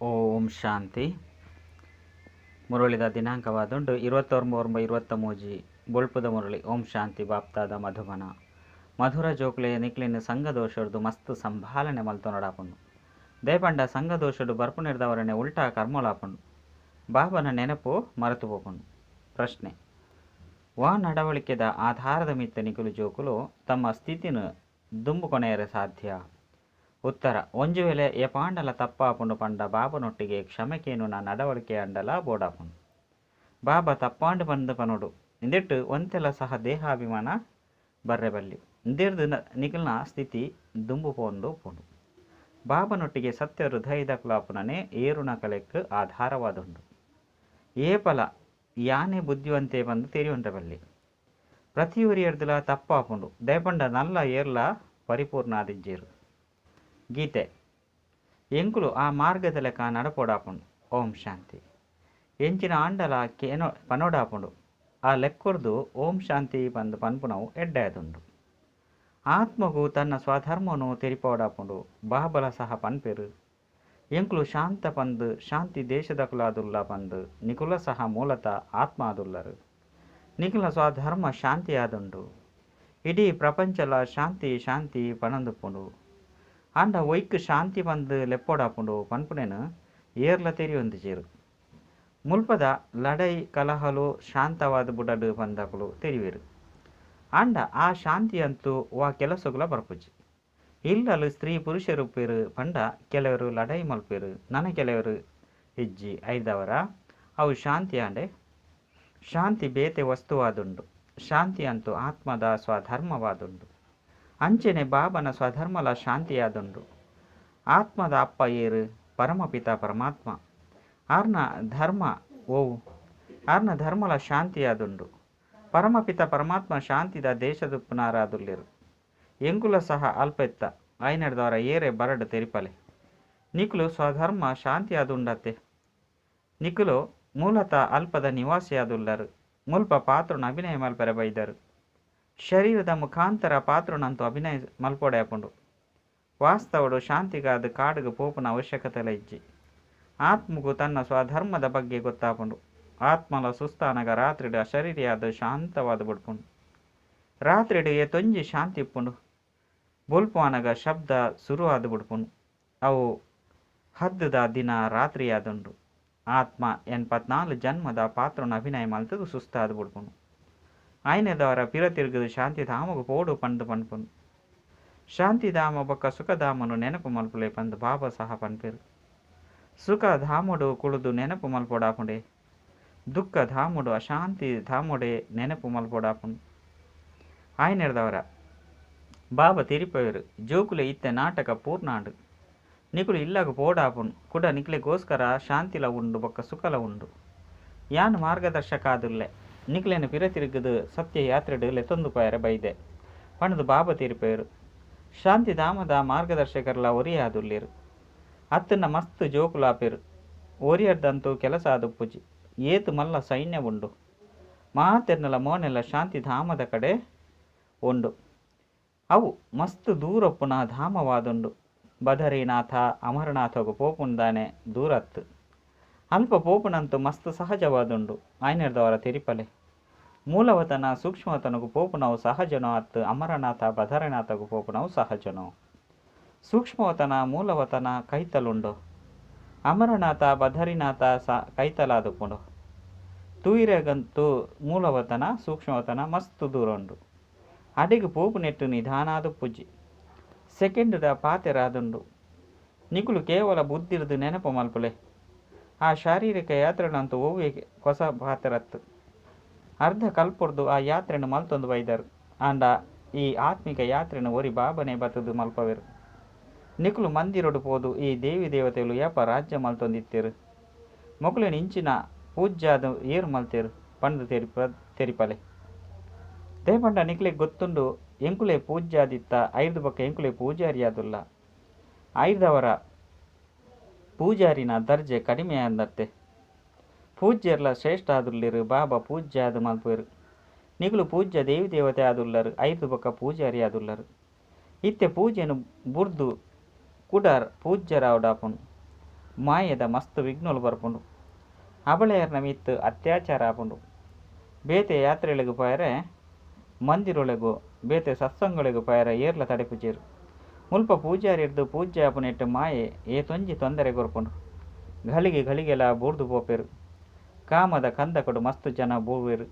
ಓಂ ಶಾಂತಿ. ಮುರಳಿದ ದಿನಾಂಕವಾದುಂಡು 29/9/23 ಬೊಳ್ಪುದ ಮುರಳಿ. ಓಂ ಶಾಂತಿ. ಬಾಪ್ತಾದ ಮಧುಬನ ಮಧುರ ಜೋಕ್ಲೆ ನಿಕ್ಲಿನ ಸಂಘದೋಷರ್ದು ಮಸ್ತ್ ಸಂಭಾಲನೆ ಮಲ್ತೊನಡಾಪುಂಡು. ದೇಪಂಡ ಸಂಘದೋಷಡು ಬರ್ಪುನೆರ್ದವರನೆ ಉಲ್ಟಾ ಕರ್ಮಲಾಪುಂಡು. ಬಾಬನ ನೆನಪು ಮರೆತು ಪೋಪುಂಡು. ಪ್ರಶ್ನೆ: ವಾ ನಡವಳಿಕೆದ ಆಧಾರದ ಮಿತ್ತ ನಿಕುಲು ಜೋಕುಲು ತಮ್ಮ ಸ್ಥಿತಿನ ದುಂಬು ಕೊನೆಯರೆ ಸಾಧ್ಯ? ಉತ್ತರ: ಒಂಜಿ ವೇಳೆ ಏಪಾಂಡಲ ತಪ್ಪಾಪುಂಡು ಪಂಡ ಬಾಬನೊಟ್ಟಿಗೆ ಕ್ಷಮೆಕೇನುನ ನಡವಳಿಕೆ ಅಂಡಲ ಬೋಡಾಪುಂಡು. ಬಾಬಾ ತಪ್ಪಾಂಡು ಪಂದು ಪನೋಡು. ಇಂದೆಟ್ಟು ಒಂತೆಲ ಸಹ ದೇಹಾಭಿಮಾನ ಬರ್ರೆ ಬಲ್ಲಿ. ಇಂದೆರ್ದು ನಿಕಲ್ನ ಸ್ಥಿತಿ ದುಂಬು ಪೋಂದು ಪೋಂಡು. ಬಾಬನೊಟ್ಟಿಗೆ ಸತ್ಯ ಹೃದಯದಕುಲಾಪುನನೆ ಏರುನ ಕಲೆಕ್ ಆಧಾರವಾದುಂಡು. ಏಪಲ ಯಾನೆ ಬುದ್ಧಿವಂತೆ ಪಂದು ತೆರಿಯೊಂಡ್ರೆ ಬಲ್ಲಿ. ಪ್ರತಿಯೊರಿಯರ್ದುಲ ತಪ್ಪಾಪುಂಡು. ದಯಪಂಡ ನಲ್ಲ ಏರ್ಲ ಪರಿಪೂರ್ಣ ಆದಿಜ್ಜೇರು. ಗೀತೆ ಎಂಕುಲು ಆ ಮಾರ್ಗದ ಲೆಕ್ಕ ನಡಪೋಡಾಪುಂಡು. ಓಂ ಶಾಂತಿ. ಎಂಚಿನ ಆಂಡಲ ಕೇನೋ ಪನೋಡಾಪುಂಡು. ಆ ಲೆಕ್ಕೊರ್ದು ಓಂ ಶಾಂತಿ ಪಂದು ಪನ್ಪುನವು ಎಡ್ಡೆ ಆದುಂಡು. ಆತ್ಮಗು ತನ್ನ ಸ್ವಧರ್ಮನು ತೆರಿಪೋಡಾಪುಂಡು. ಬಾಬಲ ಸಹ ಪನ್ಪೆರು. ಎಂಕುಲು ಶಾಂತ ಪಂದು ಶಾಂತಿ ದೇಶದಕುಲಾದುಲ್ಲ ಪಂದು ನಿಕುಲ ಸಹ ಮೂಲತ ಆತ್ಮ ಆದುಲ್ಲರು. ನಿಕುಲ ಸ್ವಧರ್ಮ ಶಾಂತಿ ಆದುಂಡು. ಇಡೀ ಪ್ರಪಂಚಲ ಶಾಂತಿ ಶಾಂತಿ ಪನಂದುಪ್ಪುಂಡು. ಆಂಡ ಒಯ್ಕ್ ಶಾಂತಿ ಪಂದು ಲೆಪ್ಪೋಡಾಪುಂಡು ಪನ್ಪುನೇನು ಏರ್ಲ ತೆರಿಯೊಂದಿಜೆರು. ಮುಲ್ಪದ ಲಡೈ ಕಲಹಲು ಶಾಂತವಾದ ಬುಡಡು ಪಂದಕುಲು ತೆರಿವೆರು. ಆಂಡ ಆ ಶಾಂತಿ ಅಂತೂ ವಾ ಕೆಲಸಗುಲ ಬರ್ಪುಜಿ. ಇಲ್ಲಲು ಸ್ತ್ರೀ ಪುರುಷರುಪ್ಪೆರು ಪಂಡ ಕೆಲವರು ಲಡೈ ಮಲ್ಪೆರು, ನನ ಕೆಲವರು ಇಜ್ಜಿ. ಐದವರ ಅವು ಶಾಂತಿ ಆಂಡೆ. ಶಾಂತಿ ಬೇತೆ ವಸ್ತುವಾದುಂಡು. ಶಾಂತಿ ಅಂತೂ ಆತ್ಮದ ಸ್ವಧರ್ಮವಾದುಂಡು. ಅಂಚನೆ ಬಾಬನ ಸ್ವಧರ್ಮಲ ಶಾಂತಿಯಾದುಂಡು. ಆತ್ಮದ ಅಪ್ಪ ಏರು? ಪರಮಪಿತ ಪರಮಾತ್ಮ. ಆರ್ನ ಧರ್ಮ ಓವು? ಆರ್ನ ಧರ್ಮಲ ಶಾಂತಿಯಾದುಂಡು. ಪರಮಪಿತ ಪರಮಾತ್ಮ ಶಾಂತಿದ ದೇಶದುಪ್ಪುನಾರಾದುಲ್ಲೆರು. ಎಂಕುಲ ಸಹ ಅಲ್ಪೆತ್ತ ಐನಡ್ದವರ ಏರೆ ಬರಡು ತೆರಿಪಲೆ. ನಿಕುಲು ಸ್ವಧರ್ಮ ಶಾಂತಿಯಾದುಂಡತ್ತೆ. ನಿಕುಲು ಮೂಲತಃ ಅಲ್ಪದ ನಿವಾಸಿಯಾದುಲ್ಲರು. ಮುಲ್ಪ ಪಾತ್ರನ ಅಭಿನಯ ಮಲ್ಪೆರೆ ಬೈದರು. ಶರೀರದ ಮುಖಾಂತರ ಪಾತ್ರನಂತೂ ಅಭಿನಯ ಮಲ್ಪೊಡೆ ಆಪುಂಡು. ವಾಸ್ತವಡು ಶಾಂತಿಗಾದ ಕಾಡುಗು ಪೋಪುನ ಅವಶ್ಯಕತೆ ಇಜ್ಜಿ. ಆತ್ಮಗು ತನ್ನ ಸ್ವಧರ್ಮದ ಬಗ್ಗೆ ಗೊತ್ತಾಪುಂಡು. ಆತ್ಮಲ ಸುಸ್ತಾನಗ ರಾತ್ರಿಡು ಅಶರೀರಿಯಾದ ಶಾಂತವಾದ ಬುಡ್ಪುಂಡು. ರಾತ್ರಿಡು ಏತೊಂಜಿ ಶಾಂತಿ ಇಪ್ಪುಂಡು. ಬೊಲ್ಪು ಆನಗ ಶಬ್ದ ಸುರುವಾದ ಬುಡ್ಪುಂಡು. ಅವು ಹದ್ದುದ ದಿನ ರಾತ್ರಿಯಾದುಂಡು. ಆತ್ಮ 84 ಜನ್ಮದ ಪಾತ್ರನ ಅಭಿನಯ ಮಲ್ತದು ಸುಸ್ತಾದ ಬುಡ್ಪುಂಡು. ಆಯ್ನೆದವರ ಪಿರ ತಿರುಗದು ಶಾಂತಿಧಾಮಗು ಪೋಡು ಪಂದು ಪನ್ಪುಂಡು. ಶಾಂತಿಧಾಮ ಬೊಕ್ಕ ಸುಖಧಾಮನು ನೆನಪು ಮಲ್ಪುಲೆ ಪಂದು ಬಾಬಾ ಸಹ ಪನ್ಪೆರು. ಸುಖಧಾಮಡು ಕುಳುದು ನೆನಪು ಮಲ್ಪೊಡಾಪುಂಡೆ. ದುಃಖ ಧಾಮಡು ಅಶಾಂತಿ ಧಾಮಡೆ ನೆನಪು ಮಲ್ಪೊಡಾಪುಂಡು. ಆಯ್ನೆರ್ದವರ ಬಾಬಾ ತೆರಿಪವೆರು. ಜೋಕುಲೆ ಇತ್ತೆ ನಾಟಕ ಪೂರ್ಣಾಂಡು. ನಿಕುಲು ಇಲ್ಲಗ ಪೋಡಾಪುಂಡು. ಕುಡ ನಿಕ್ಲೆಗೋಸ್ಕರ ಶಾಂತಿಲ ಉಂಡು ಬೊಕ್ಕ ಸುಖಲ ಉಂಡು. ಯಾನ್ ಮಾರ್ಗದರ್ಶಕ ಆದುಲ್ಲೆ. ನಿಕ್ಲೆನ ಪಿರ ತಿರುಗದು ಸತ್ಯ ಯಾತ್ರೆಡು ಲೆತ್ತೊಂದು ಪೋಯರೆ ಬೈದೆ ಪಂಡ್ದು ಬಾಬಾ ತೆರಿಪವೆರು. ಶಾಂತಿಧಾಮದ ಮಾರ್ಗದರ್ಶಕರ್ಲ ಒರಿಯಾದುಲ್ಲೆರು. ಅತ್ತಂಡ ಮಸ್ತ್ ಜೋಕುಲಾಪೆರು. ಒರಿಯರ್ದಂತೂ ಕೆಲಸ ಆದುಪ್ಪುಜಿ. ಏತು ಮಲ್ಲ ಸೈನ್ಯ ಉಂಡು. ಮಾತೆರ್ನಲ ಮೋನೆಲ್ಲ ಶಾಂತಿಧಾಮದ ಕಡೆ ಉಂಡು. ಅವು ಮಸ್ತ್ ದೂರೊಪ್ಪುನ ಧಾಮವಾದುಂಡು. ಬದರಿನಾಥ ಅಮರನಾಥಗು ಪೋಪುಂದಾನೆ ದೂರತ್ತು. ಅಲ್ಪ ಪೋಪುನಂತೂ ಮಸ್ತ್ ಸಹಜವಾದುಂಡು. ಆಯ್ನೆರ್ದವರ ತೆರಿಪಲೆ. ಮೂಲವತನ ಸೂಕ್ಷ್ಮವತನಗು ಪೋಪುನವು ಸಹಜನೋ ಅತ್ತು ಅಮರನಾಥ ಬದರಿನಾಥಗು ಪೋಪುನವು ಸಹಜನೋ? ಸೂಕ್ಷ್ಮವತನ ಮೂಲವತನ ಕೈತಲುಂಡು. ಅಮರನಾಥ ಬದರಿನಾಥ ಕೈತಲಾದುಪ್ಪುಂಡು. ತೂಯಿರಗಂತೂ ಮೂಲವತನ ಸೂಕ್ಷ್ಮವತನ ಮಸ್ತ್ ದೂರ ಉಂಡು. ಅಡಿಗೆ ಪೋಪುನೆಟ್ಟು ನಿಧಾನಾದುಪ್ಪುಜಿ. ಸೆಕೆಂಡ್ದ ಪಾತೆರಾದುಂಡು. ನಿಕುಲು ಕೇವಲ ಬುದ್ಧಿರ್ದು ನೆನಪು ಮಲ್ಪುಲೆ. ಆ ಶಾರೀರಿಕ ಯಾತ್ರೆಗಳಂತೂ ಒವ್ವೆ ಹೊಸ ಪಾತೆರತ್ತು. ಅರ್ಧ ಕಲ್ಪೊರ್ದು ಆ ಯಾತ್ರೆನು ಮಲ್ತೊಂದು ಬೈದರು. ಆಂಡ ಈ ಆತ್ಮಿಕ ಯಾತ್ರೆನು ಒರಿ ಬಾಬನೆ ಬತ್ತದು ಮಲ್ಪವೆರು. ನಿಕುಲು ಮಂದಿರಡು ಪೋದು ಈ ದೇವಿ ದೇವತೆಲು ಏಪ ರಾಜ್ಯ ಮಲ್ತೊಂದಿತ್ತೆರು. ಮೊಕುಲೆನ್ ಇಂಚಿನ ಪೂಜ್ಯಾದ ಏರು ಮಲ್ತೇರು ಪಂದು ತೆರಿಪಲೆ. ದೇಪಂಡ ನಿಕ್ಲೆ ಗೊತ್ತುಂಡು ಎಂಕುಲೆ ಪೂಜ್ಯಾದಿತ್ತ ಐರ್ದು ಬೊಕ್ಕ ಎಂಕುಲೆ ಪೂಜಾರಿಯಾದುಲ್ಲ. ಐರ್ದವರ ಪೂಜಾರಿನ ದರ್ಜೆ ಕಡಿಮೆ ಅಂದತ್ತೆ. ಪೂಜ್ಯರ್ಲ ಶ್ರೇಷ್ಠ ಆದುಲ್ಲೆರು. ಬಾಬಾ ಪೂಜ್ಯಾದ ಮಲ್ಪೆರು. ನಿಕುಲು ಪೂಜ್ಯ ದೇವಿ ದೇವತೆ ಆದುಲ್ಲರು. ಐರ್ದು ಬೊಕ್ಕ ಪೂಜಾರಿ ಆದುಲ್ಲರು. ಇತ್ತೆ ಪೂಜೆನು ಬುರ್ದು ಕುಡಾರ್ ಪೂಜ್ಯರಾವಡಾಪುಂಡು. ಮಾಯೆದ ಮಸ್ತ್ ವಿಘ್ನೊಲು ಬರ್ಪುಂಡು. ಅಬಳೆಯರ್ನ ಮಿತ್ತ್ ಅತ್ಯಾಚಾರ ಆಪುಂಡು. ಬೇತೆ ಯಾತ್ರೆಲೆಗ್ ಪೋಯೆರೆ, ಮಂದಿರೊಲೆಗ್, ಬೇತೆ ಸತ್ಸಂಗೊಲೆಗ್ ಪೋಯೆರೆ ಏರ್ಲ ತಡೆಪುಜೆರ್. ಮುಲ್ಪ ಪೂಜಾರಿರ್ದ್ ಪೂಜೆ ಆಪುನೆಟ್ ಮಾಯೆ ಏತೊಂಜಿ ತೊಂದರೆ ಕೊರ್ಪುಂಡು. ಘಳಿಗೆ ಘಳಿಗೆಲಾ ಬೂರ್ದು ಪೋಪೆರ್. ಕಾಮದ ಕಂದಕಡ್ ಮಸ್ತ್ ಜನ ಬೂರ್ವೆರ್.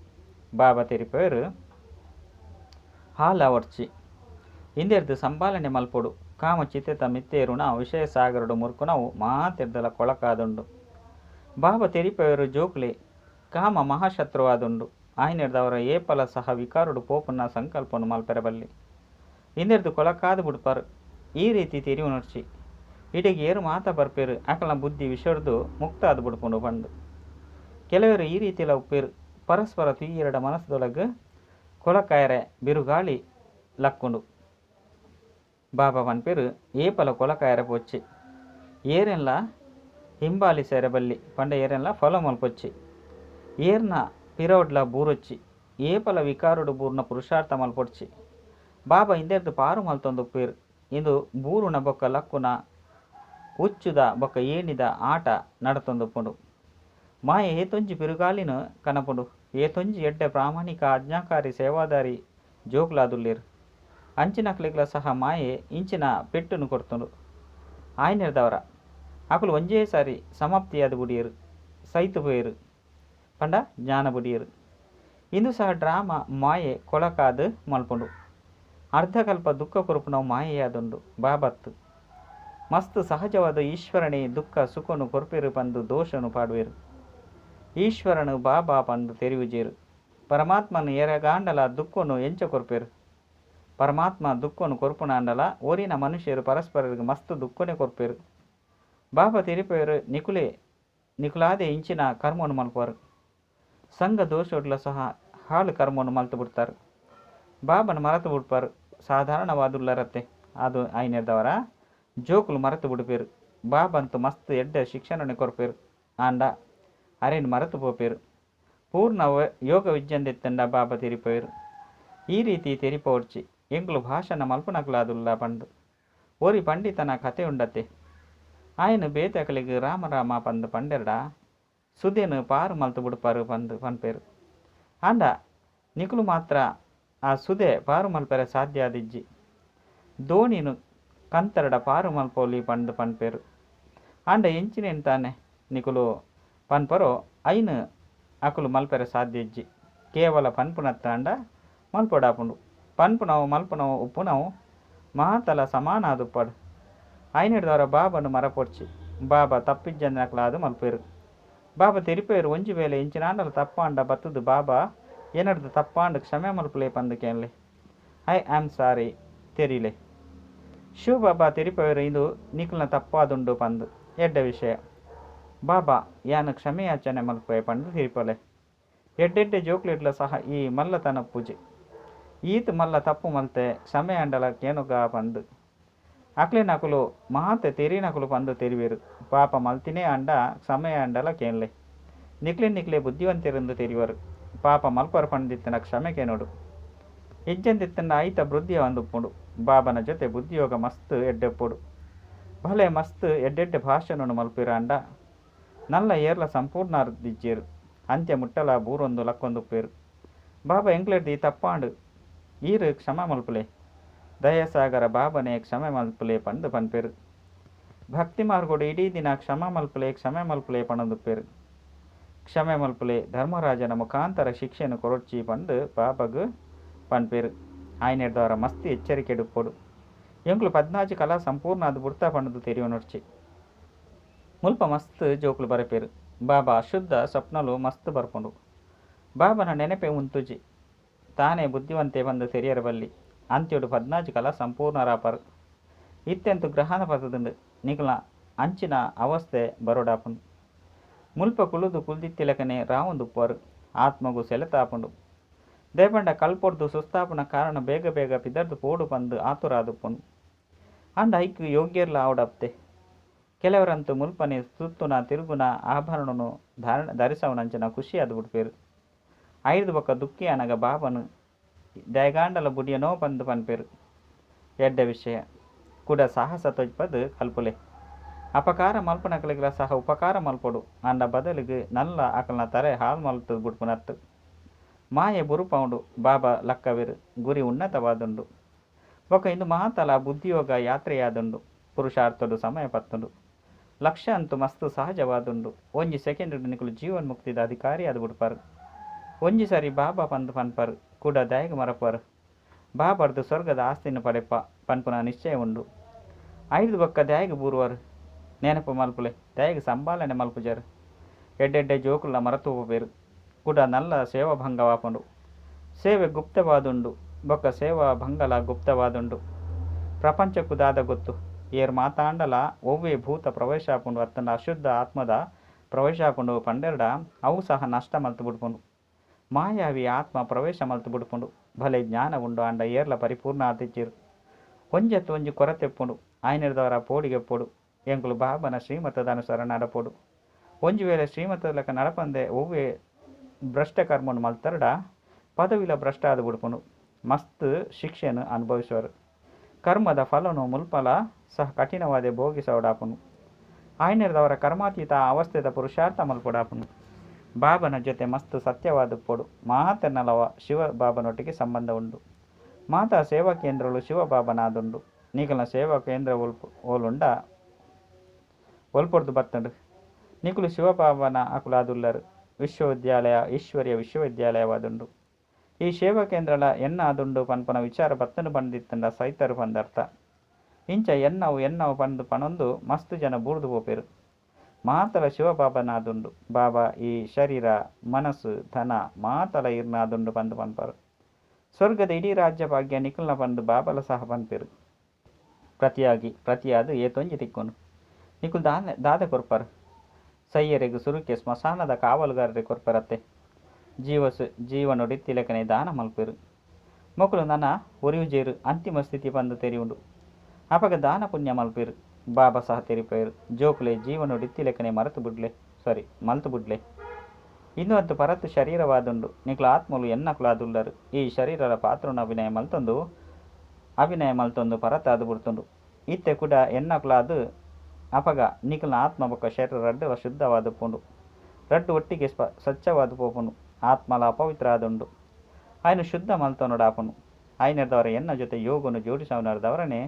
ಬಾಬಾ ತೆರಿಪೆರ್ ಹಾಲಾವೊಡ್ಚಿ. ಇಂದೆರ್ದ್ ಸಂಭಾಲನೆ ಮಲ್ಪೊಡು. ಕಾಮ ಚಿತೆತ ಮಿತ್ತೇರುನ ವಿಷಯ ಸಾಗರಡ್ ಮುರ್ಕುನವು ಮಾತೆರ್ದಲ ಕೊಳಕಾದುಂಡು. ಬಾಬಾ ತೆರಿಪಾವೆರ್ ಜೋಕುಲೆ ಕಾಮ ಮಹಾಶತ್ರುವಾದುಂಡು. ಆಯಿನೆಡ್ದಾವರ ಏಪಲ ಸಹ ವಿಕಾರಡ್ ಪೋಪುನ ಸಂಕಲ್ಪನ್ ಮಲ್ಪೆರೆ ಬಲ್ಲಿ. ಇಂದೆರ್ದ್ ಕೊಳಕಾದ್ ಬುಡ್ಪರ್. ಈ ರೀತಿ ತೆರಿಯೊನೊಡ್ಚಿ. ಇಡೆಗ್ ಏರ್ ಮಾತ ಬರ್ಪೆರ್ ಅಕಲ್ನ ಬುದ್ಧಿ ವಿಷರ್ದ್ ಮುಕ್ತ ಆದ್ ಬುಡ್ಪುಂಡು ಪಂದ್. ಕೆಲವೆರ್ ಈ ರೀತಿಲ ಉಪ್ಪೆರ್. ಪರಸ್ಪರ ತೂಯೆರಡ ಮನಸ್ದೊಳಗ್ ಕೊಳಕಾಯೆರೆ ಬಿರುಗಾಳಿ ಲಕ್ಕುಂಡು. ಬಾಬಾ ಪನ್ಪೆರ್ ಏಪಲ ಕೊಳಕಾಯೆರೆ ಪೋಚಿ. ಏರೆನ್ಲ ಹಿಂಬಾಲಿಸೆರೆ ಬಲ್ಲಿ ಪಂಡ ಏರೆನ್ಲ ಫಾಲೋ ಮಲ್ಪೊಚ್ಚಿ. ಏರ್ನ ಪಿರವುಡ್ಲ ಬೂರೊಚ್ಚಿ. ಏಪಲ ವಿಕಾರಡ್ ಬೂರ್ನ ಪುರುಷಾರ್ಥ ಮಲ್ಪೊಡ್ಚಿ. ಬಾಬಾ ಇಂದೆರ್ದ್ ಪಾರು ಮಲ್ತೊಂದುಪ್ಪೆರ್. ಇಂದು ಬೂರುನ ಬೊಕ್ಕ ಲಕ್ಕುನ ಉಚ್ಚುದ ಬೊಕ್ಕ ಏಣಿದ ಆಟ ನಡತೊಂದುಪ್ಪುಂಡು. ಮಾಯೆ ಏತೊಂಜಿ ಬಿರುಗಾಳಿನ್ ಕನಪುಂಡು. ಏತೊಂಜಿ ಎಡ್ಡೆ ಪ್ರಾಮಾಣಿಕ ಆಜ್ಞಾಕಾರಿ ಸೇವಾದಾರಿ ಜೋಕುಲಾದುಲ್ಲೆರ್. ಅಂಚಿನಕ್ಲೆಗ್ಲ ಸಹ ಮಾಯೆ ಇಂಚಿನ ಪೆಟ್ಟುನು ಕೊರ್ತುಂಡು. ಆಯಿನೆಡ್ದಾವರ ಅಕುಲು ಒಂಜೇ ಸಾರಿ ಸಮಾಪ್ತಿಯಾದ್ ಬುಡಿಯೆರ್. ಸೈತ್ ಪೋಯೆರ್. ಪಂಡ ಜ್ಞಾನ ಬುಡಿಯೆರ್. ಇಂದು ಸಹ ಡ್ರಾಮ ಮಾಯೆ ಕೊಳಕಾದ್ ಮಲ್ಪುಂಡು. ಅರ್ಧಕಲ್ಪ ದುಃಖ ಕೊರ್ಪುನವು ಮಾಯೆಯಾದುಂಡು. ಬಾಬತ್ ಮಸ್ತ್ ಸಹಜವಾದ ಈಶ್ವರನೇ ದುಃಖ ಸುಖನು ಕೊರ್ಪೆರ್ ಪಂದ್ ದೋಷನು ಪಾಡುವೆರ್. ಈಶ್ವರನು ಬಾಬಾ ಪಂದ್ ತೆರಿಯುಜೆರ್. ಪರಮಾತ್ಮನ್ ಏರೆಗಾಂಡಲ ದುಃಖನು ಎಂಚ ಕೊರ್ಪೆರ್. ಪರಮಾತ್ಮ ದುಃಖನು ಕೊರ್ಪುನಾಂಡಲ ಒರಿನ ಮನುಷ್ಯರು ಪರಸ್ಪರರಿಗೆ ಮಸ್ತ್ ದುಃಖನೇ ಕೊರ್ಪೆರ್. ಬಾಬಾ ತೆರಿಪೆರ್ ನಿಕುಲೆ ನಿಕುಲಾದೆ ಇಂಚಿನ ಕರ್ಮನು ಮಲ್ಪುವರು. ಸಂಘ ದೋಷಡ್ಲ ಸಹ ಹಾಳು ಕರ್ಮನು ಮಲ್ತು ಬಿಡ್ತಾರೆ. ಬಾಬನ ಮರತು ಬಿಡ್ಪಾರು. ಸಾಧಾರಣವಾದುಲ್ಲರತ್ತೆ ಅದು ಆಯಿನೆಡ್ದಾವರ ಜೋಕುಲು ಮರತು ಬಿಡ್ಪೆರ್. ಬಾಬಂತು ಮಸ್ತ್ ಎಡ್ಡೆ ಶಿಕ್ಷಣನೆ ಕೊರ್ಪೆರ್. ಆಂಡ ಅರೆನ್ ಮರತು ಪೋಪೆರ್. ಪೂರ್ಣ ಯೋಗ ವಿದ್ಯಂದಿತ್ತಂಡ ಬಾಬಾ ತೆರಿಪೆರ್. ಈ ರೀತಿ ತೆರಿಪೋಡ್ಚಿ. ಎಂಕುಲು ಭಾಷಣ ಮಲ್ಪುನಕುಲಾದುಲ್ಲ ಪಂದ್. ಒರಿ ಪಂಡಿತನ ಕತೆ ಉಂಡತ್ತೆ. ಆಯನ ಬೇತೆ ಅಕಲೆಗ್ ರಾಮ ರಾಮ ಪಂದ್ ಪಂಡೆರ್ಡ ಸುದೆನ್ ಪಾರು ಮಲ್ತು ಬುಡ್ಪಾರು ಪಂದ್ ಪನ್ಪೆರ್. ಆಂಡ ನಿಕುಲು ಮಾತ್ರ ಆ ಸುದೆ ಪಾರು ಮಲ್ಪೆರೆ ಸಾಧ್ಯ ಆದಿಜ್ಜಿ. ದೋಣಿನು ಕಂತರಡ ಪಾರು ಮಲ್ಪೊಲಿ ಪಂದ್ ಪನ್ಪೆರ್. ಆಂಡ ಎಂಚಿನೆನ್ ತಾನೆ ನಿಕುಲು ಪನ್ಪರೋ ಐನ್ ಅಕುಲು ಮಲ್ಪೆರೆ ಸಾಧ್ಯ ಇಜ್ಜಿ. ಕೇವಲ ಪನ್ಪುನತ್ತಾಂಡ ಮಲ್ಪೊಡಾಪುಂಡು. ಪನ್ಪುನವು ಮಲ್ಪುನವು ಉಪ್ಪುನವು ಮಾತಲ ಸಮಾನ ಆದುಪ್ಪಡ್. ಆಯಿನೆಡ್ದಾವರ ಬಾಬನ ಮರಪೊಡ್ಚಿ. ಬಾಬಾ ತಪ್ಪಿಜ್ಜಂದಿನಕುಲಾದ್ ಮಲ್ಪೆರ್. ಬಾಬಾ ತೆರಿಪೆರ್ ಒಂಜಿ ವೇಳೆ ಎಂಚಿನಾಂಡಲ ತಪ್ಪಾಂಡ ಬತ್ತುದು ಬಾಬಾ ಎನಡ್ದ್ ತಪ್ಪಾಂಡ್ ಕ್ಷಮೆ ಮಲ್ಪುಲೆ ಪಂದ್ ಕೇನ್ಲೆ. I am sorry ತೆರಿಲೆ. ಶಿವ ಬಾಬಾ ತೆರಿಪೆರ್ ಇಂದು ನಿಕಲ್ನ ತಪ್ಪಾದುಂಡು ಪಂದ್. ಎಡ್ಡೆ ವಿಷಯ. ಬಾಬಾ ಯಾನ್ ಕ್ಷಮೆಯಾಚನೆ ಮಲ್ಪುವೆ ಪಂದ್ ತೆರಿಪೊಲೆ. ಎಡ್ಡೆಡ್ಡೆ ಜೋಕ್ಲೆಡ್ಲ ಸಹ ಈ ಮಲ್ಲತನ ಪೂಜೆ. ಈತ್ ಮಲ್ಲ ತಪ್ಪು ಮಲ್ತೆ ಕ್ಷಮೆ ಆಂಡಲ ಕೇನುಗ ಪಂದ್. ಅಕ್ಲೆನಕುಲು ಮಾತೆ ತೆರಿನಕುಲು ಪಂದ್ ತೆರಿವೆರ್. ಪಾಪ ಮಲ್ತಿನೇ ಆಂಡ ಕ್ಷಮೆ ಆಂಡಲ ಕೇನ್ಲೆ. ನಿಕ್ಲೆ ನಿಕ್ಲೆ ಬುದ್ಧಿವಂತೆರೆಂದು ತೆರಿವರು. ಪಾಪ ಮಲ್ಪರ್ ಪಂದಿತ್ತಿನ ಕ್ಷಮೆ ಕೇನೋಡು. ಇಜ್ಜಂದಿತ್ತಂಡ ಐತ ವೃದ್ಧಿ ಆವೊಂದುಪ್ಪುಂಡು. ಬಾಬನ ಜೊತೆ ಬುದ್ಧಿಯೋಗ ಮಸ್ತ್ ಎಡ್ಡೆಪ್ಪೊಡು. ಭಲೆ ಮಸ್ತ್ ಎಡ್ಡೆಡ್ಡೆ ಭಾಷಣನು ಮಲ್ಪೆರಾಂಡ ನಲ್ಲ ಏರ್ಲ ಸಂಪೂರ್ಣ ಅರ್ದಿಜ್ಜೆರ್. ಅಂತ್ಯ ಮುಟ್ಟಲ ಬೂರೊಂದು ಲಕ್ಕೊಂದುಪ್ಪೆರ್. ಬಾಬಾ ಎಂಕ್ಲೆಡ್ದ್ ಈ ತಪ್ಪಾಂಡ್. ಈರ್ ಕ್ಷಮೆ ಮಲ್ಪುಲೆ. ದಯಾಸಾಗರ ಬಾಬನೇ ಕ್ಷಮೆ ಮಲ್ಪುಲೆ ಪಂದ್ ಪನ್ಪೆರ್. ಭಕ್ತಿ ಮಾರ್ಗೋಡು ಇಡೀ ದಿನ ಕ್ಷಮೆ ಮಲ್ಪುಲೆ ಕ್ಷಮೆ ಮಲ್ಪುಲೆ ಪನೊಂದುಪ್ಪೆರ್. ಕ್ಷಮೆ ಮಲ್ಪುಲೆ ಧರ್ಮರಾಜನ ಮುಖಾಂತರ ಶಿಕ್ಷೆಯನ್ನು ಕೊರೊಡ್ಚಿ ಪಂದ್ ಬಾಬಗ್ ಪನ್ಪೆರ್. ಆಯಿನೆಡ್ದಾವರ ಮಸ್ತ್ ಎಚ್ಚರಿಕೆಡುಪ್ಪೊಡು. ಎಂಕುಲು 14 ಕಲಾ ಸಂಪೂರ್ಣ ಆದ್ ಬುಡ್ತಾ ಪಂಡ್ದ್ ತೆರಿಯೊನೊಡ್ಚಿ. ಮುಲ್ಪ ಮಸ್ತ್ ಜೋಕುಲು ಬರೆಪೆರ್. ಬಾಬಾ ಅಶುದ್ಧ ಸ್ವಪ್ನಲು ಮಸ್ತ್ ಬರ್ಪುಂಡು. ಬಾಬನ ನೆನಪೆ ಉಂತುಜಿ. ತಾನೇ ಬುದ್ಧಿವಂತೆ ಪಂದ್ ತೆರಿಯರೆ ಬಲ್ಲಿ. ಅಂತ್ಯೊಡು 14 ಕಲಾ ಸಂಪೂರ್ಣರಾಪರ್. ಇತ್ತೆಂತು ಗ್ರಹಣ ಪತ್ತುದುಂಡು. ನಿಕಲ್ನ ಅಂಚಿನ ಅವಸ್ಥೆ ಬರೊಡಾಪುಂಡು. ಮುಲ್ಪ ಕುಲ್ಲುದು ಕುಲ್ದಿತ್ತಿಲಕನೆ ರಾವೊಂದುಪ್ಪುವರು. ಆತ್ಮಗು ಸೆಳೆತ ಆಪುಂಡು. ದಯಪಂಡ ಕಲ್ಪೊಡ್ದು ಸುಸ್ತಾಪುನ ಕಾರಣ ಬೇಗ ಬೇಗ ಪಿದರ್ದ್ ಪೋಡು ಪಂದ್ ಆತುರ ಆದುಪ್ಪುಂಡು. ಆಂಡ ಐಕ್ ಯೋಗ್ಯರ್ಲ ಆವಡಪ್ತೆ. ಕೆಲವರಂತೂ ಮುಲ್ಪನೆ ಸುತ್ತುನ ತಿರುಗುನ ಆಭರಣನು ಧರಿಸವನಂಚಿನ ಖುಷಿಯಾದ್ ಬುಡ್ಪೆರ್. ಐರ್ದ್ ಬೊಕ್ಕ ದುಃಖಿ ಆನಗ ಬಾಬನು ದಾಯೆಗಾಂಡಲ ಬುಡಿಯನೋ ಪಂದ್ ಪನ್ಪೆರ್. ಎಡ್ಡೆ ವಿಷಯ. ಕುಡ ಸಾಹಸ ತೋಜ್ಪದ್ ಕಲ್ಪುಲೆ. ಅಪಕಾರ ಮಲ್ಪುನಕಲೆಗ್ಲ ಸಹ ಉಪಕಾರ ಮಲ್ಪೊಡು ಆಂಡ ಬದಲಿಗೆ ನಲ್ಲ ಅಕಲ್ನ ತರೆ ಹಾಲ್ ಮಲ್ತು ಬುಡ್ಪುನತ್ತು ಮಾಯೆ ಬುರುಪೌಂಡು ಬಾಬಾ ಲಕ್ಕವೆರು ಗುರಿ ಉನ್ನತವಾದುಂಡು ಬೊಕ ಇಂದು ಮಾತಲ ಬುದ್ಧಿಯೋಗ ಯಾತ್ರೆಯಾದುಂಡು ಪುರುಷಾರ್ಥಡು ಸಮಯ ಪತ್ತುಂಡು ಲಕ್ಷ್ಯ ಅಂತೂ ಮಸ್ತ್ ಸಹಜವಾದುಂಡು ಒಂಜಿ ಸೆಕೆಂಡ್ ನಿಕುಲು ಜೀವನ್ ಮುಕ್ತಿದ ಅಧಿಕಾರಿ ಆದ್ ಬುಡ್ಪಾರು ಒಂಜಿ ಸಾರಿ ಬಾಬಾ ಪಂದ್ ಪನ್ಪರು ಕೂಡ ದಾಯಗ ಮರಪರು ಬಾಬಾರ್ದು ಸ್ವರ್ಗದ ಆಸ್ತಿನ ಪಡೆಪ ಪನ್ಪುನ ನಿಶ್ಚಯ ಉಂಡು ಐದು ಬೊಕ್ಕ ದಾಯಗ ಬೂರುವರು ನೆನಪು ಮಲ್ಪುಲೆ ದಾಯಗ ಸಂಭಾಲನೆ ಮಲ್ಪುಜರು ಎಡ್ಡೆಡ್ಡೆ ಜೋಕುಲ ಮರತು ಪೋಪೆರು ಕೂಡ ನಲ್ಲ ಸೇವಾ ಭಂಗವಾಪುಂಡು ಸೇವೆ ಗುಪ್ತವಾದುಂಡು ಬೊಕ್ಕ ಸೇವಾ ಭಂಗಲ ಗುಪ್ತವಾದುಂಡು ಪ್ರಪಂಚಕ್ಕೂ ದಾದ ಗೊತ್ತು ಏರ್ ಮಾತಾಂಡಲ ಒವ್ವೆ ಭೂತ ಪ್ರವೇಶ ಆಪುಂಡು ಅತ್ತಂಡ ಅಶುದ್ಧ ಆತ್ಮದ ಪ್ರವೇಶ ಆಪುಂಡು ಪಂಡೆರಡ ಅವು ಸಹ ನಷ್ಟ ಮಲ್ತು ಬುಡ್ಪುಂಡು ಮಾಯಾವಿ ಆತ್ಮ ಪ್ರವೇಶ ಮಲ್ತು ಬುಡ್ಪುಂಡು ಭಲೆ ಜ್ಞಾನ ಉಂಡು ಆಂಡ ಏರ್ಲ ಪರಿಪೂರ್ಣ ಆತಿಚ್ಚಿರು ಒಂಜತ್ತು ಒಂಜಿ ಕೊರತೆಪ್ಪುಂಡು ಆಯ್ನೆರ್ದವರ ಪೋಡಿಗೆಪ್ಪೊಡು ಎಂಕುಲು ಬಾಬನ ಶ್ರೀಮತದ ಅನುಸಾರ ನಡಪೊಡು ಒಂಜಿ ವೇಳೆ ಶ್ರೀಮತದ ಲೆಕ್ಕ ನಡಪಂದೆ ಒವ್ವೆ ಭ್ರಷ್ಟ ಕರ್ಮನು ಮಲ್ತರಡ ಪದವಿಲ ಭ್ರಷ್ಟ ಆದ ಬುಡ್ಪುಂಡು ಮಸ್ತ್ ಶಿಕ್ಷೆಯನ್ನು ಅನುಭವಿಸುವರು ಕರ್ಮದ ಫಲನು ಮುಲ್ಪಲ ಸಹ ಕಠಿಣವಾದ ಭೋಗಿಸೋಡಾಪುನು ಆಯ್ನೆರ್ದವರ ಕರ್ಮಾತೀತ ಅವಸ್ಥೆದ ಪುರುಷಾರ್ಥ ಮಲ್ಪೊಡಾಪುನು ಬಾಬನ ಜೊತೆ ಮಸ್ತ್ ಸತ್ಯವಾದ ಪೊಡು ಮಾತನಲವ ಶಿವ ಬಾಬನೊಟ್ಟಿಗೆ ಸಂಬಂಧ ಉಂಡು ಮಾತಾ ಸೇವಾ ಕೇಂದ್ರಗಳು ಶಿವಬಾಬನಾದುಂಡು ನೀಕಲ್ನ ಸೇವಾ ಕೇಂದ್ರ ಓಲುಂಡ ಒಲ್ಪೊಡ್ದು ಬತ್ತಂಡು ನಿಕುಲು ಶಿವಬಾಬನ ಅಕುಲಾದುಲ್ಲರು ವಿಶ್ವವಿದ್ಯಾಲಯ ಈಶ್ವರ್ಯ ವಿಶ್ವವಿದ್ಯಾಲಯವಾದುಂಡು ಈ ಸೇವಾ ಕೇಂದ್ರಲ ಎನ್ನ ಆದುಂಡು ಪನ್ಪನ ವಿಚಾರ ಬತ್ತನು ಬಂದಿತ್ತಂಡ ಸೈತರು ಪಂದರ್ಥ ಇಂಚ ಎನ್ನವು ಎನ್ನವು ಪಂದು ಪನೊಂದು ಮಸ್ತ್ ಜನ ಬೂರ್ದು ಪೋಪೆರು ಮಾತಲ ಶಿವಬಾಬನಾದುಂಡು ಬಾಬಾ ಈ ಶರೀರ ಮನಸ್ಸು ಧನ ಮಾತಲ ಇರ್ನಾದುಂಡು ಪಂದು ಪನ್ಪರು ಸ್ವರ್ಗದ ಇಡೀ ರಾಜ್ಯ ಭಾಗ್ಯ ನಿಖಲ್ನ ಪಂದು ಬಾಬಲ ಸಹ ಪನ್ಪೆರು ಪ್ರತಿಯಾಗಿ ಪ್ರತಿಯಾದ ಏತೊಂಜಿ ತಿಕ್ಕೊನು ನಿಕುಲ್ ದಾದ ಕೊರ್ಪರು ಸೈಯರಿಗೂ ಸುರುಕೆ ಸ್ಮಶಾನದ ಕಾವಲುಗಾರರಿಗೆ ಕೊರ್ಪರತ್ತೆ ಜೀವನೊಡಿತ್ತಿಲೆಕನೆ ದಾನ ಮಲ್ಪೆರು ಮೊಕುಲು ನನ ಒರಿಯುಜೇರು ಅಂತಿಮ ಸ್ಥಿತಿ ಬಂದು ತೆರಿಯುಂಡು ಅಪಗ ದಾನ ಪುಣ್ಯ ಮಲ್ಪೆರು ಬಾಬಾ ಸಹ ತೆರಿಪೇರು ಜೋಕುಲೆ ಜೀವನೊಡಿತ್ತಿಲೆಕನೆ ಮರೆತು ಬುಡ್ಲೆ ಸಾರಿ ಮಲ್ತು ಬುಡ್ಲೆ ಇನ್ನು ಅಂತು ಪರತ್ತು ಶರೀರವಾದುಂಡು ನಿಕ್ಲ ಆತ್ಮಲು ಎನ್ನಕುಲಾದುಲ್ಲರು ಈ ಶರೀರದ ಪಾತ್ರನ ಅಭಿನಯ ಮಲ್ತೊಂದು ಪರತಾದು ಬಿಡ್ತುಂಡು ಇತ್ತೆ ಕೂಡ ಎನ್ನಕುಲಾದು ಅಪಗ ನಿಕಲ್ನ ಆತ್ಮ ಬೊಕ್ಕ ಶರೀರ ರಡ್ಡು ಶುದ್ಧವಾದ ಪೋಂಡು ರಡ್ಡು ಒಟ್ಟಿಗೆ ಸ್ವಚ್ಛವಾದ ಪೋಪುಂಡು ಆತ್ಮಲ ಅಪವಿತ್ರ ಆದುಂಡು ఆయన ಶುದ್ಧ ಮಲ್ತೊನುಡಾಪುನು ఆయనದವರ ಎನ್ನ ಜೊತೆ ಯೋಗನು ಜೋಡಿಸವನದವರನೇ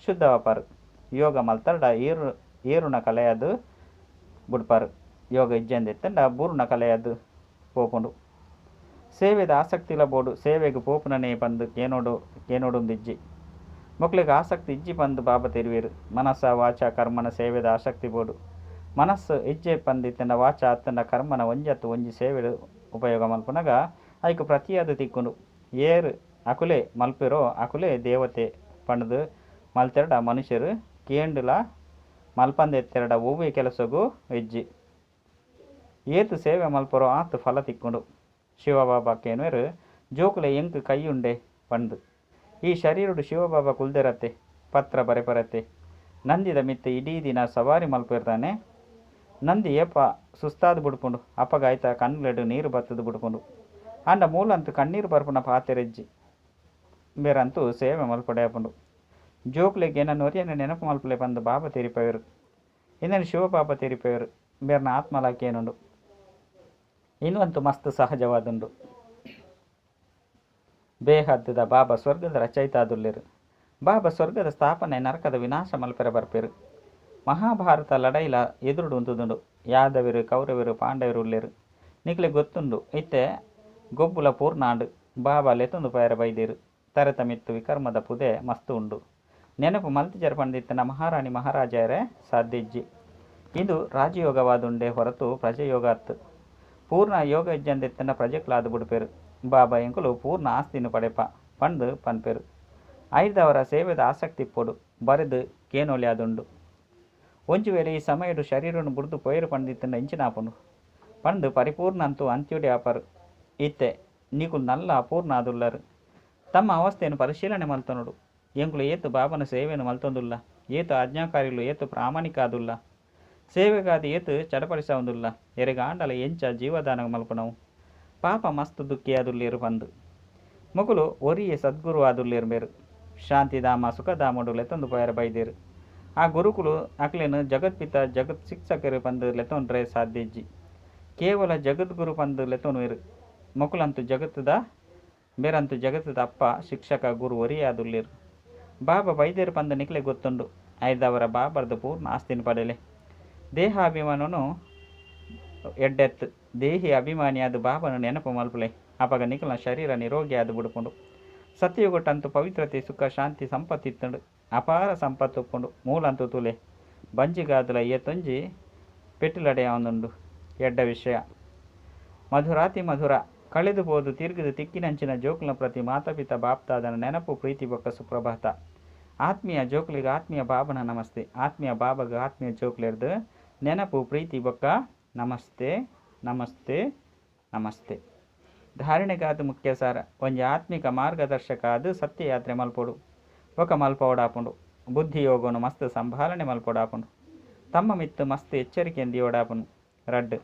ಶುದ್ಧವಾಪಾರು ಯೋಗ ಮಲ್ತರಡ ಏರುನ ಕಲೆಯದು ಬುಡ್ಪಾರು ಯೋಗ ಇಜ್ಜಂದೆತ್ತಂಡ ಬೂರುನ ಕಲೆಯದು ಪೋಪುಂಡು ಸೇವೆದ ಆಸಕ್ತಿಲ ಬೋಡು ಸೇವೆಗೆ ಪೋಪುನನೇ ಪಂದು ಕೇನೋಡುಂದಿಜ್ಜಿ ಮೊಕ್ಲಿಗೆ ಆಸಕ್ತಿ ಇಜ್ಜಿ ಪಂದು ಬಾಬ ತೆರುವೇರು ಮನಸ್ಸ ವಾಚ ಕರ್ಮನ ಸೇವೆದ ಆಸಕ್ತಿ ಬೋಡು ಮನಸ್ಸು ಇಜ್ಜೆ ಪಂದಿತ್ತಂಡ ವಾಚ ಅತ್ತಂಡ ಕರ್ಮನ ಒಂಜತ್ತು ಒಂಜಿ ಸೇವೆ ಉಪಯೋಗ ಮಲ್ಪುನಗ ಐಕು ಪ್ರತಿಯಾದ ತಿಕ್ಕುಂಡು ಏರು ಅಕುಲೆ ಮಲ್ಪಿರೋ ಅಕುಲೆ ದೇವತೆ ಪಂಡ್ದು ಮಲ್ತೆರಡ ಮನುಷ್ಯರು ಕೇಂಡುಲ ಮಲ್ಪಂದೆತ್ತೆರಡ ಒವ್ವೆ ಕೆಲಸಗೂ ಇಜ್ಜಿ ಏತು ಸೇವೆ ಮಲ್ಪರೋ ಆತು ಫಲ ತಿಕ್ಕೊಂಡು ಶಿವಬಾಬಾ ಕೇನ್ವೇರು ಜೋಕುಲೆ ಎಂಕ್ ಕೈಯುಂಡೆ ಪಂದು ಈ ಶರೀರುಡು ಶಿವಬಾಬಾ ಕುಲ್ದೆರತ್ತೆ ಪತ್ರ ಬರೆಪರತ್ತೆ ನಂದಿದ ಮಿತ್ತೆ ಇಡೀ ದಿನ ಸವಾರಿ ಮಲ್ಪಿರ್ತಾನೆ ನಂದಿ ಏಪ ಸುಸ್ತಾದ ಬುಡ್ಪುಂಡು ಅಪ್ಪಗಾಯ್ತ ಕಣ್ಣುಲೆಡು ನೀರು ಬತ್ತದ ಬುಡ್ಪುಂಡು ಅಂಡ ಮೂಲಂತೂ ಕಣ್ಣೀರು ಬರ್ಪುನ ಪಾತೆರೆಜ್ಜಿ ಬೇರಂತೂ ಸೇವೆ ಮಲ್ಪಡೆಯಪುಂಡು ಜೋಕ್ಲೆಗೆ ನನ್ನ ಒರಿಯನ ನೆನಪು ಮಲ್ಪಲೆ ಬಂದು ಬಾಬಾ ತೆರಿಪೇರು ಇನ್ನೇನು ಶಿವಬಾಬಾ ತೆರಿಪೇರು ಬೇರ್ನ ಆತ್ಮಲಾಕೇನುಂಡು ಇನ್ನಂತೂ ಮಸ್ತ್ ಸಹಜವಾದುಂಡು ಬೇಹದ್ದದ ಬಾಬಾ ಸ್ವರ್ಗದ ರಚಯಿತ ಆದುಲ್ಲೇರು ಬಾಬಾ ಸ್ವರ್ಗದ ಸ್ಥಾಪನೆ ನರಕದ ವಿನಾಶ ಮಲ್ಪೆರ ಬರ್ಪೇರು ಮಹಾಭಾರತ ಲಡೈಲ ಎದುರುಡು ಉಂತುದುಂಡು ಯಾದವರು ಕೌರವರು ಪಾಂಡವರು ಉಲ್ಲೇರು ನಿಕ್ಲೆ ಗೊತ್ತುಂಡು ಇತ್ತೆ ಗೊಬ್ಬುಲ ಪೂರ್ಣಾಂಡು ಬಾಬಾ ಲೆತೊಂದು ಪಯರ ಬೈದೇರು ತರತಮಿತ್ತು ವಿಕರ್ಮದ ಪುದೆ ಮಸ್ತು ಉಂಡು ನೆನಪು ಮಲ್ತಿ ಜರ್ಪಂದಿತ್ತನ ಮಹಾರಾಣಿ ಮಹಾರಾಜರೇ ಸಾಧ್ಯಜ್ಜಿ ಇದು ರಾಜಯೋಗವಾದುಂಡೆ ಹೊರತು ಪ್ರಜೆಯೋಗ ಅತ್ತು ಪೂರ್ಣ ಯೋಗ ಇಜ್ಜಂದೆತ್ತನ ಪ್ರಜೆಕ್ಲಾದ ಬುಡ್ಪೇರು ಬಾಬಾ ಎಂಕುಲು ಪೂರ್ಣ ಆಸ್ತಿನ ಪಡೆಪ ಪಂಡು ಪನ್ಪೇರು ಐದವರ ಸೇವೆದ ಆಸಕ್ತಿ ಪೊಡು ಬರೆದು ಕೇನೋಲಿ ಒಂಜಿ ವೇಳೆ ಈ ಸಮಯಡು ಶರೀರನು ಬುಡ್ದು ಪೋಯರು ಪಂಡಿತ್ತನ ಇಂಚಿನಾಪುಂಡು ಪಂಡು ಪರಿಪೂರ್ಣ ಅಂತೂ ಅಂತ್ಯುಡಿ ಆಪರು ಇತ್ತೆ ನೀಕುಲು ನಲ್ಲ ಅಪೂರ್ಣ ಆದುಲ್ಲರು ತಮ್ಮ ಅವಸ್ಥೆಯನ್ನು ಪರಿಶೀಲನೆ ಮಲ್ತೊನುಡು ಎಂಕುಲು ಏತು ಬಾಬನ ಸೇವೆಯನ್ನು ಮಲ್ತೊಂದುಲ್ಲ ಏತು ಆಜ್ಞಾಕಾರಿಗಳು ಏತು ಪ್ರಾಮಾಣಿಕ ಆದುಲ್ಲ ಸೇವೆಗಾದ ಏತು ಚಡಪಡಿಸವುದುಲ್ಲ ಎರೆಗಾಂಡಲ ಎಂಚ ಜೀವದಾನ ಮಲ್ಪನವು ಪಾಪ ಮಸ್ತ್ ದುಃಖಿಯಾದುಲ್ಲೇರು ಪಂದು ಮೊಕುಲು ಒರಿಯೆ ಸದ್ಗುರು ಆದುಲ್ಲೇರು ಮೇರು ಶಾಂತಿಧಾಮ ಸುಖಧಾಮಡು ಲೆತ್ತೊಂದು ಪೋಯರ ಬೈದೇರು. ಆ ಗುರುಕುಲು ಅಕ್ಲೆನ್ ಜಗತ್ಪಿತ ಜಗತ್ ಶಿಕ್ಷಕೆರ್ ಪಂದ್ ಲೆತೊನ್ರೆ ಸಾಧ್ಯ ಇಜ್ಜಿ. ಕೇವಲ ಜಗದ್ಗುರು ಪಂದ್ ಲೆತೊನುವೆರ್. ಮೊಕುಲಂತೂ ಜಗತ್ತ್ದ ಮೇರಂತೂ ಜಗತ್ತ್ದ ಅಪ್ಪ ಶಿಕ್ಷಕ ಗುರು ಒರಿಯಾದುಲ್ಲೆರ್. ಬಾಬಾ ಬೈದೆರ್ ಪಂದ್ ನಿಕ್ಲೆಗ್ ಗೊತ್ತುಂಡು. ಐರ್ದಾವರ ಬಾಬರ್ದ್ ಪೂರ್ಣ ಆಸ್ತಿನ್ ಪಡೆಲೆ. ದೇಹಾಭಿಮಾನನು ಎಡ್ಡೆತ್ ದೇಹಿ ಅಭಿಮಾನಿಯಾದ್ ಬಾಬನ ನೆನಪು ಮಲ್ಪುಲೆ. ಅಪಗ ನಿಕಲ್ನ ಶರೀರ ನಿರೋಗಿ ಆದ್ ಬುಡುಪುಂಡು. ಸತ್ಯಯುಗಟಂತೂ ಪವಿತ್ರತೆ ಸುಖ ಶಾಂತಿ ಸಂಪತ್ತು ಇತ್ತುಂಡು. ಅಪಾರ ಸಂಪತ್ತು ಉಪ್ಪುಂಡು. ಮೂಲಂತೂ ತೂಲೆ ಬಂಜಿಗಾದಲ ಏತೊಂಜಿ ಪೆಟ್ಟುಲಡೆ ಆವೊಂದುಂಡು. ಎಡ್ಡ ವಿಷಯ. ಮಧುರಾತಿ ಮಧುರ ಕಳೆದು ಪೋದು ತಿರುಗಿದು ತಿಕ್ಕಿನಂಚಿನ ಜೋಕುಲ್ನ ಪ್ರತಿ ಮಾತಾಪಿತ ಬಾಪ್ದಾದನ ನೆನಪು ಪ್ರೀತಿ ಬೊಕ್ಕ ಸುಪ್ರಭಾತ. ಆತ್ಮೀಯ ಜೋಕುಲಿಗೆ ಆತ್ಮೀಯ ಬಾಬನ ನಮಸ್ತೆ. ಆತ್ಮೀಯ ಬಾಬಗ ಆತ್ಮೀಯ ಜೋಕುಲೆರ್ದ್ ನೆನಪು ಪ್ರೀತಿ ಬೊಕ್ಕ ನಮಸ್ತೆ ನಮಸ್ತೆ ನಮಸ್ತೆ. ಧಾರಣೆಗಾದ ಮುಖ್ಯ ಸಾರ ಒಂಜಿ ಆತ್ಮಿಕ ಮಾರ್ಗದರ್ಶಕ ಆದ್ ಸತ್ಯಯಾತ್ರೆ ಮಲ್ಪೊಡು ಬೊಕ್ಕ ಮಲ್ಪವಡಾಪುಂಡು. ಬುದ್ಧಿಯೋಗನು ಮಸ್ತ್ ಸಂಭಾಲನೆ ಮಲ್ಪೊಡಾಪುಂಡು. ತಮ್ಮ ಮಿತ್ತ್ ಮಸ್ತ್ ಎಚ್ಚರಿಕೆನ್ ದಿಯೊಡಾಪುಂಡು. ರಡ್ಡ್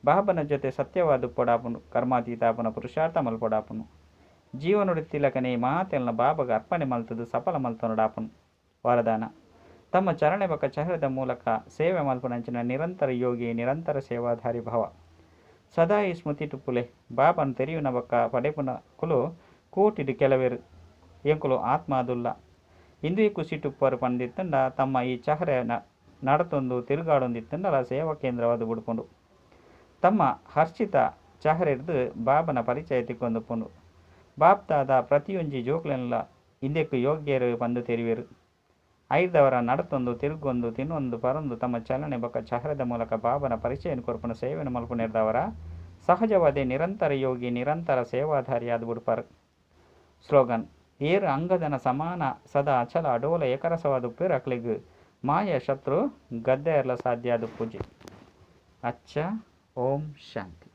ಬಾಬನ ಜೊತೆ ಸತ್ಯವಾದ ಉಪ್ಪೊಡಾಪುಂಡು. ಕರ್ಮಾತೀತಾಪುನ ಪುರುಷಾರ್ಥ ಮಲ್ಪೊಡಾಪುಂಡು. ಜೀವನೊಡಿತ್ತಿಲಕನೆ ಮಾತೆಲ್ನ ಬಾಬಗ ಅರ್ಪಣೆ ಮಲ್ತದು ಸಫಲ ಮಲ್ತೊನೊಡಾಪುಂಡು. ವರದಾನ ತಮ್ಮ ಚಲನೆ ಬೊಕ್ಕ ಚಹರೆದ ಮೂಲಕ ಸೇವೆ ಮಲ್ಪುನಂಚಿನ ನಿರಂತರ ಯೋಗಿ ನಿರಂತರ ಸೇವಾಧಾರಿ ಭವ. ಸದಾ ಈ ಸ್ಮೃತಿ ಟುಪ್ಪುಲೆ ಬಾಬನ್ ತೆರಿಯುನ ಬೊಕ್ಕ ಪಡೆಪುನ ಕುಲು ಕೋಟಿಡ್ ಕೆಲವೆರ್ ಎಂಕುಲು ಆತ್ಮಾದುಲ್ಲ ಇಂದುವೆ ಖುಷಿ ಟುಪ್ಪರು ಪಂದಿತ್ತಂಡ ತಮ್ಮ ಈ ಚಹರೆ ನಡತೊಂದು ತಿರುಗಾಡೊಂದಿತ್ತಂಡಲ ಸೇವಾ ಕೇಂದ್ರವಾದ ಬುಡ್ಪುಂಡು. ತಮ್ಮ ಹರ್ಷಿತ ಚಹರೆರ್ದ್ ಬಾಬನ ಪರಿಚಯ ತಿಕ್ಕೊಂದುಪ್ಪುಂಡು. ಬಾಪ್ದಾದ ಪ್ರತಿಯೊಂಜಿ ಜೋಕ್ಲೆನ್ಲ ಇಂದೆಕ್ ಯೋಗ್ಯರು ಪಂದ್ ತೆರಿವೆರ್. ಐರ್ದವರ ನಡತೊಂದು ತಿರುಗೊಂದು ತಿನ್ನೊಂದು ಪರೊಂದು ತಮ್ಮ ಚಲನೆ ಬೊಕ್ಕ ಚಹರೆದ ಮೂಲಕ ಬಾಬನ ಪರಿಚಯ ಕೊರ್ಪುನ ಸೇವೆಯನ್ನು ಮಲ್ಪುನೆರ್ದಾವರ ಸಹಜವಾದ ನಿರಂತರ ಯೋಗಿ ನಿರಂತರ ಸೇವಾಧಾರಿಯಾದ ಬುಡ್ಪಾರ್. ಸ್ಲೋಗನ್ ಏರ್ ಅಂಗದನ ಸಮಾನ ಸದಾ ಅಚಲ ಅಡೋಲ ಏಕರಸವಾದ ಉಪ್ಪೇರ್ ಅಕ್ಲೆಗ್ ಮಾಯ ಶತ್ರು ಗದ್ದೆರ್ಲ ಸಾಧ್ಯ ಆದ ಪೂಜೆ. ಅಚ್ಚ ಓಂ ಶಾಂತಿ.